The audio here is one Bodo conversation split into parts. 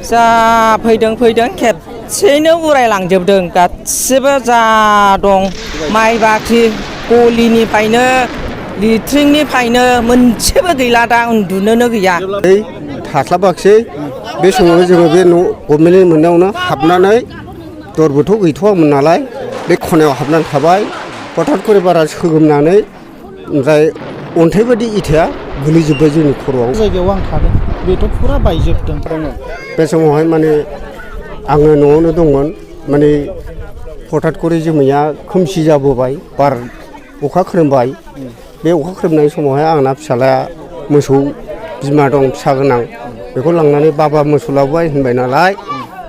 जा फैदों खेबसेनो उरायलांजोबदों गासिबो जा दं माइ बाख्रि गलिनिफ्रायनो लिट्रिंनिफ्रायनो मोनसेबो गैला दा उन्दुनोनो गैया थास्लाबाखिसै बे समावनो जोङो बे न' गभर्नमेन्टनि मोननायावनो हाबनानै दरबोथ' गैथ'वामोन नालाय बे खनायाव हाबनानै थाबाय हथात करे बारा सोगोमनानै ओमफ्राय अन्थाइ बायदि इथाया गोलैजोब्बाय जोंनि खर'आव जायगायाव आं थादों बेथ' फुरा बायजोबदों बे समावहाय माने आङो न'आवनो दंमोन माने हथात करे जोमैया खोमसि जाबोबाय बार अखा खोरोमबाय बे अखा खोरोमनाय समावहाय आंना फिसालाया मोसौ बिमा दं फिसा गोनां बेखौ लांनानै बाबा मोसौ लाबोबाय होनबाय नालाय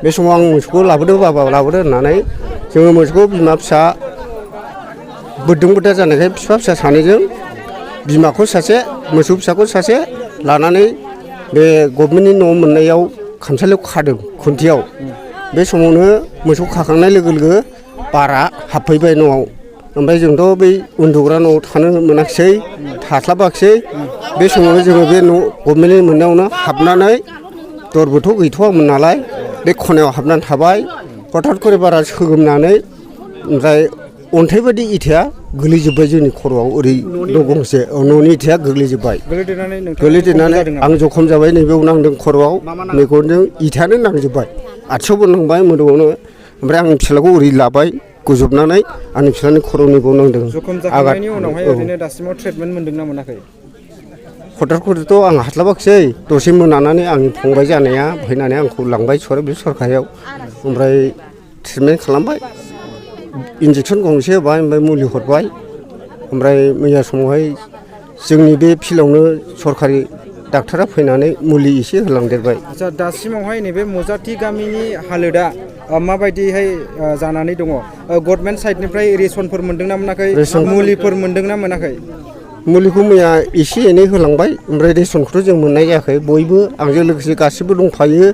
बे समाव आं मोसौखौ लाबोदो बाबा लाबोदो होननानै जोङो मोसौखौ बिमा फिसा बोदों बोदा जानायखाय बिफा फिसा सानैजों बिमाखौ सासे मोसौ फिसाखौ सासे लानानै बे गभर्नमेन्टनि न' मोननायाव खामसालियाव खादों खुन्थियाव बे समावनो मोसौ खाखांनाय लोगो लोगो बारा हाबफैबाय न'आव ओमफ्राय जोंथ' बै उन्दुग्रा न'आव थानो मोनाखिसै थास्लाबाखिसै बे समावनो जोङो बे न' गभर्नमेन्टनि मोननायावनो हाबनानै दरबोथ' गैथ'वामोन नालाय बे खनायाव हाबनानै थाबाय हथात करे बारा सोगोमनानै ओमफ्राय अन्थाइ बायदि इथाया गोलैजोब्बाय जोंनि खर'आव ओरै न' गंसे न'नि इथाया गोग्लैजोब्बाय गोलैदेरनानै आं जखम जाबाय नैबेयाव नांदों खर'आव मेगनजों इथायानो नांजोब्बाय आथिङावबो नांबाय मोदोमावनो ओमफ्राय आंनि फिसालाखौ ओरै लाबाय गुजबनानै आंनि फिसालानि खर'निबो नांदों जाखांनायनि उनावहाय ओरैनो दासिमाव ट्रिटमेन्ट मोन्दोंना मोनाखै हथात करेथ' आं हास्लाबाखिसै दसे मोनानानै आंनि फंबाय जानाया फैनानै आंखौ लांबाय बे सरखारियाव ओमफ्राय ट्रिटमेन्ट खालामबाय इन्जेकसन गंसे होबाय ओमफ्राय मुलि हरबाय ओमफ्राय मैया समावहाय जोंनि बे फिल्डआवनो सरखारि डाक्टारा फैनानै मुलि एसे होलांदेरबाय आच्छा दासिमावहाय नैबे मजाथि गामिनि हालोदा माबायदिहाय जानानै दङ गभर्नमेन्ट साइडनिफ्राय रेसनफोर मोन्दोंना मोनाखै मुलिफोर मोन्दोंना मोनाखै मुलिखौ मैया एसे एनै होलांबाय ओमफ्राय रेसनखौथ' जों मोननाय जायाखै बयबो आंजों लोगोसे गासिबो दंफायो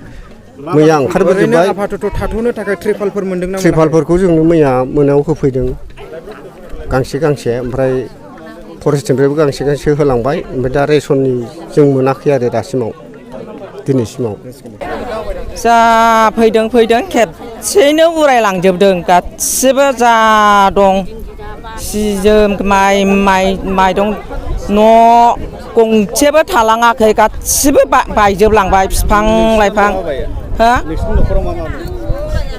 मैया ओंखारबोजोबबाय आपातत थाथ'नो थाखाय ट्रिपालफोर मोन्दोंना ट्रिपालफोरखौ जोंनो मैया मोनायाव होफैदों गांसे ओमफ्राय फरेस्टनिफ्रायबो गांसे होलांबाय ओमफ्राय दा रेसननि जों मोनाखै आरो दासिमाव दिनैसिमाव जा फैदों खेबसेनो उरायलांजोबदों गासिबो जा दं सि जोम माइरं न' गंसेबो थालाङाखै गासिबो बायजोबलांबाय बिफां लाइफां हो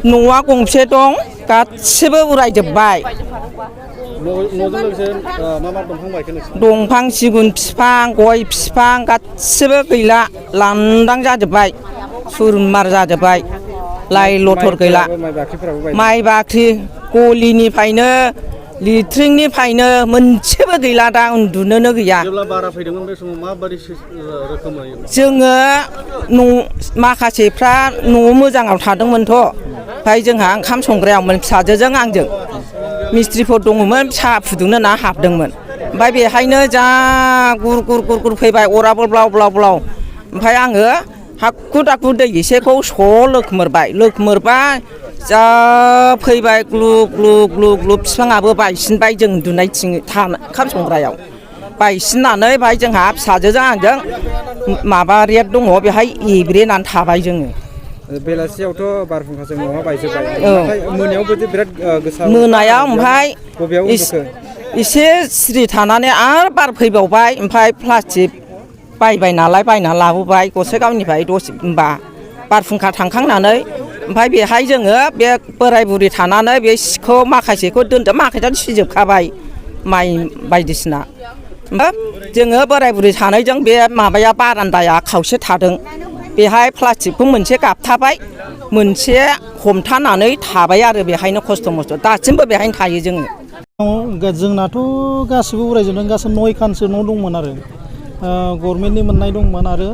न'आ गंसे दं गासिबो उरायजोब्बाय दंफां सिगुन बिफां गय बिफां गासिबो गैला लांदां जाजोब्बाय सुरमार जाजोब्बाय लाइ लथर गैला माइ बाख्रि गलिनिफ्रायनो लिट्रिंनिफ्रायनो मोनसेबो गैला दा उन्दुनोनो गैया जोङो माखासेफ्रा न' मोजाङाव थादोंमोनथ' ओमफ्राय जोंहा ओंखाम संग्रायावमोन फिसाजोजों आंजों मिस्ट्रिफोर दङमोन साहा फुदुंनो ना हाबदोंमोन ओमफ्राय बेहायनो जा गुर फैबाय अराबो ब्लाव ओमफ्राय आङो हाखु दाखु दै एसेखौ लोखमोरबाय जा फैबाय ग्लुब बिफाङाबो बायसिनबाय जों उन्दुनाय ओंखाम संग्रायाव बायसिननानै बाहाय जोंहा फिसाजोजों आंजों माबा रेट दङ बेहाय एब्रेनानै थाबाय जोङो बेलासियावथ' बारहुंखाजों न'आ बायजोब्बाय मोनायावबो बिराद गोसा मोनायाव ओमफ्राय एसे सिरि थानानै आरो बार फैबावबाय ओमफ्राय प्लास्टिक बायबाय नालाय बायना लाबोबाय गसाइगावनिफ्राय दसे होनबा बारहुंखा थांखांनानै ओमफ्राय बेहाय जोङो बे बोराय बुरि थानानै बे सिखौ माखासेखौ दोनदो माखासेयानो सिजोबखाबाय माइ बायदिसिना ओमफ्राय जोङो बोराय बुरि सानैजों बे माबाया बारान्दाया खावसे थादों बेहाय प्लास्टिकखौ मोनसे गाबथाबाय मोनसे हमथानानै थाबाय आरो बेहायनो खस्थ' मस्थ' दासिमबो बेहायनो थायो जोङो जोंनाथ' गासिबो उरायजोबदों गासै 9 खानसो न' दंमोन आरो गभर्नमेन्टनि मोननाय दंमोन आरो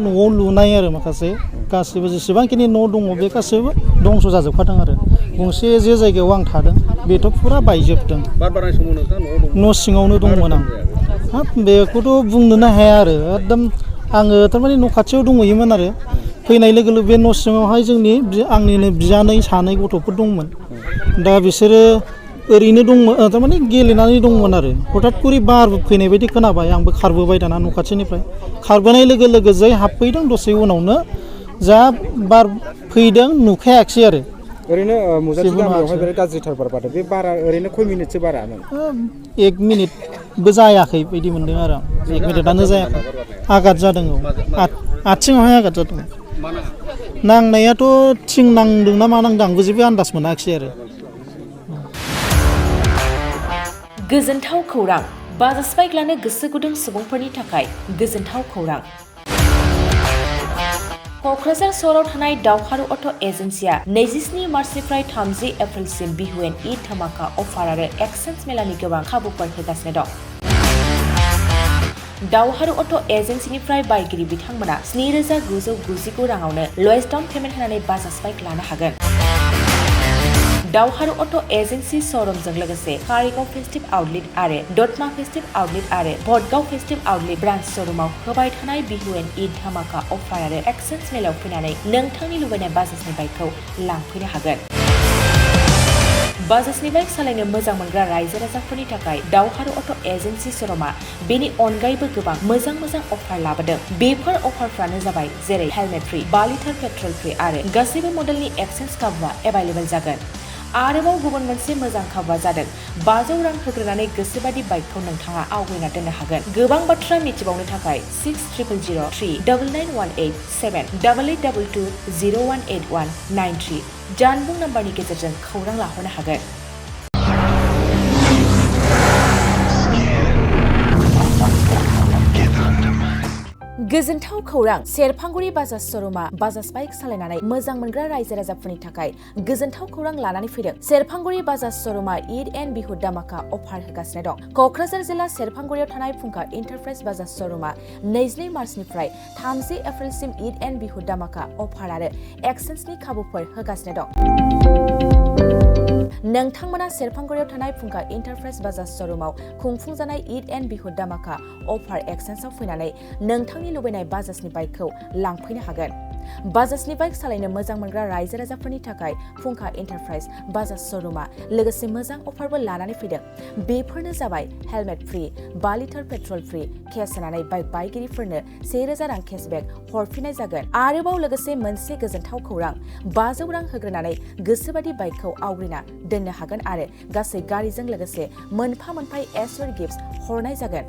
न'आव लुनाय आरो माखासे गासिबो जेसेबांखिनि न' दङ बे गासिबो दंस' जाजोबखादों आरो गंसे जे जायगायाव आं थादों बेथ' फुरा बायजोबदों न' सिङावनो दंमोन आं हाब बेखौथ' बुंनोनो हाया आरो एकदम आङो थारमाने न' खाथियाव दंहैयोमोन आरो फैनाय लोगो लोगो बे न' सिङावहाय आंनिनो बियानै सानै गथ'फोर दंमोन दा बिसोरो ओरैनो दंमोन थारमाने गेलेनानै दंमोन आरो हथात करि बार फैनाय बायदि खोनाबाय आंबो खारबोबाय दाना न' खाथिनिफ्राय खारबोनाय लोगो लोगो जै हाबफैदों दसे उनावनो जा बार फैदों नुखायाखिसै आरो ओरैनो मुजाथि जेबो गामियावहाय नुवाखिसै। बिराद गाज्रिथार बार बारदों बे बारा ओरैनो खय मिनिटसो बारामोन 1 मिनिटबो जायाखै बायदि मोनदों आरो आं 1 मिनिटआनो जायाखै आघात जादों औ आथिङावहाय आघात जादों नांनायाथ' थिं नांदों ना मा नांदों आंबो जेबो आन्दाज मोनाखिसै आरो गोजोनथाव खौरां बाजाज बाइक लानो गोसो गुदुं सुबुंफोरनि थाखाय गोजोनथाव खौरां क'क्राझार सहराव थानाय दावहारु अट' एजेन्सिया 27 मार्चनिफ्राय 30 एप्रिलसिम बिहु एन्ड ईद धामाका अफार आरो एक्सचेन्ज मेलानि गोबां खाबुफोर होगासिनो दं दावहारु अट' एजेन्सिनिफ्राय बायगिरि बिथांमोना 7,999 राङावनो लवेस्ट डाउन पेमेन्ट होनानै बाजाज बाइक लानो हागोन दावहारु अट' एजेन्सि श'रुमजों लोगोसे कारिगाव फेस्टिभ आउटलेट आरो दतमा फेस्टिभ आउटलेट आरो भटगाव फेस्टिभ आउटलेट ब्रान्च श'रुमाव होबाय थानाय बिहु एन्ड ईद धामाका अफार आरो एक्सचेन्ज मेलायाव फैनानै नोंथांनि लुबैनाय बाजाजनि बाइकखौ लांफैनो हागोन बाजाजनि बाइक सालायनो मोजां मोनग्रा रायजो राजाफोरनि थाखाय दावहारु अट' एजेन्सि श'रुमा बेनि अनगायैबो गोबां मोजां अफार लाबोदों बेफोर अफारफ्रानो जाबाय जेरै helmet free 5 litre petrol free आरो गासैबो मडेलनि एक्सचेन्ज खाबुआ एभेलेबल जागोन आरोबाव गुबुन मोनसे मोजां खाबुआ जादों 500 रां होग्रोनानै गोसोबादि बाइकखौ नोंथाङा आवगायना दोननो हागोन गोबां बाथ्रा मिथिबावनो थाखाय 6000038822018193 जानबुं नाम्बारनि गेजेरजों खौरां लाहरनो हागोन गोजोनथाव खौरां सेरफांगुरि बाजाज श'रुमा बाजाज बाइक सालायनानै मोजां मोनग्रा रायजो राजाफोरनि थाखाय गोजोनथाव खौरां लानानै फैदों सेरफांगुरि बाजाज श'रुमा ईद एन्ड बिहु धामाका अफार होगासिनो दं क'क्राझार जिल्ला सेरफांगुरियाव थानाय फुंखा इन्टारप्राइज बाजाज श'रुमा 22 मार्चनिफ्राय 30 एप्रिलसिम ईद एन्ड बिहु धामाका अफार आरो एक्सचेन्जनि खाबुफोर होगासिनो दं नोंथांमोना सेरफांगुरियाव थानाय फुंखा इन्टारप्राइज बाजाज श'रुमाव खुंफुंजानाय ईद एन्ड बिहु धामाका अफार एक्सचेन्जआव फैनानै नोंथांनि लुबैनाय बाजाजनि बाइकखौ लांफैनो हागोन बाजाजनि बाइक सालायनो मोजां मोनग्रा रायजो राजाफोरनि थाखाय फुंखा इन्टारप्राइज बाजाज श'रुमा लोगोसे मोजां अफारबो लानानै फैदों बेफोरनो जाबाय helmet free 5 litre petrol free case होनानै बाइक बायगिरिफोरनो 1,000 रां केसबेक हरफिननाय जागोन आरोबाव लोगोसे मोनसे गोजोनथाव खौरां 500 रां होग्रोनानै गोसोबादि बाइकखौ आवग्रिना दोननो हागोन आरो गासै गारिजों लोगोसे मोनफा एसर गिफ्ट हरनाय जागोन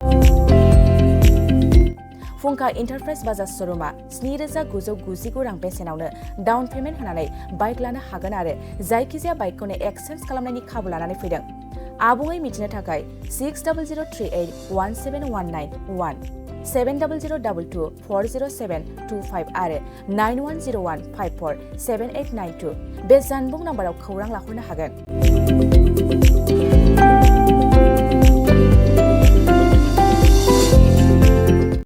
फुंखा इन्टारप्राइज बाजाज श'रुमा 7,999 रां बेसेनावनो डाउन पेमेन्ट होनानै बाइक लानो हागोन आरो जायखिजाया बाइकखौनो एक्सचेन्ज खालामनायनि खाबु लानानै फैदों आबुङै मिथिनो थाखाय 6003817191 7002240725 आरो 9101547892 बे जानबुं नाम्बाराव खौरां लाहरनो हागोन